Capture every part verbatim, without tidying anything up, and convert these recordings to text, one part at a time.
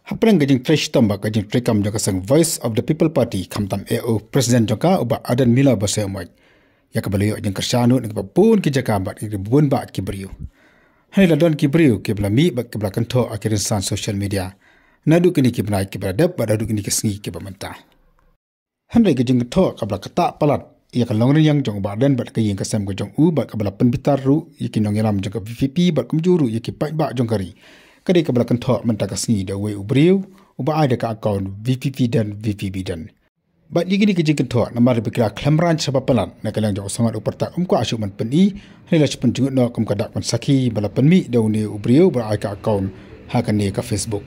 Hapdeng ka jingtrei shitom bad ka jingtrei kam jong ka seng Voice of the People Party, khamtam eh u President jong ka, u Bah Ardent Miller Basaiawmoit, ïa kaba la ïoh jingkyrshan na kiba bun ki jaka bad kiba bun bah ki briew. Hynrei la don ki briew kiba la mih bad kiba la kynthoh ha ki rynsan social media naduh kine ki bnai kiba la dep bad naduh kine ki sngi kiba mynta. Hynrei ka jingkynthoh kaba la ktah palat ïa ka longrynieng jong u Bah Ardent bad ka ïing ka sem ka jong u bad kaba la pynbitar ruh ïa ki nongïalam jong ka VPP bad kumjuh ruh ïa ki paidbah jong ka ri, ka dei kaba la kynthoh mynta ka sngi da uwei u briew uba ai da ka account VPP Den VPB Den. Bad ïa kine ki jingkynthoh namar ba ki la khlem rang shaba palat, na ka liang jong u Sangad u pyrta um kwah shuh ban pyni, hynrei la shu pynjngut noh kum ka dak ban sakhi ba la pynmih da une u briew ba ai ka account ha kane ka Facebook.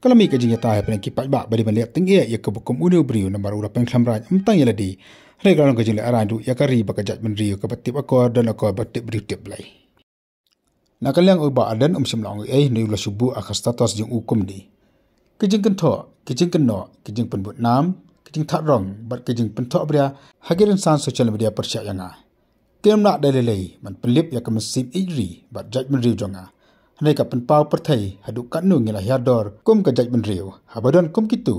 Ka la mih ka jingïatai hapdeng ki paidbah ba dei ban leh tyngeh ïa kaba kum une u briew namar u la pynkhlem rang ym tang ïa lade, hynrei ka la long ka jingleh rang ruh ïa ka ri bad ka jaitbynriew kaba tip akor don akor bad tip briew tip Blei. Na ka liang u Bah Ardent um shym la ong ei ei, hynrei u la shu buh ha ka status jong u kumne: Ki jingkynthoh, ki jingkynnoh, ki jingpynbud nam, ki jingthad rong bad ki jingpynthoh bria ha ki rynsan social media pyrshah ïa nga kim lah da lei lei ban pynlip ïa ka mynsiem ïeit ri bad jaitbynriew jong nga. Hynrei ka pynpaw pyrthei haduh katno ngi la hiar dor kum ka jaitbynriew haba don kum kito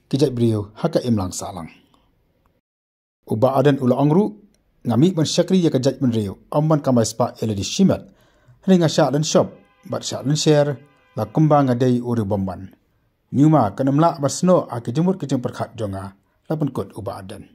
ki jaitbriew ha ka imlang sahlang. U Bah Ardent u la ong ruh: Nga mih ban shakri ïa ka jaitbynriew ym ban kamai spah ïa lade shimet. Hynrei nga shah lynshop bad shah lynsher la kumba nga dei u riewbymman. Ñiuma kan ym lah ban snoh ha ki jingmut ki jingpyrkhat jong nga, la pynkut u Bah Ardent.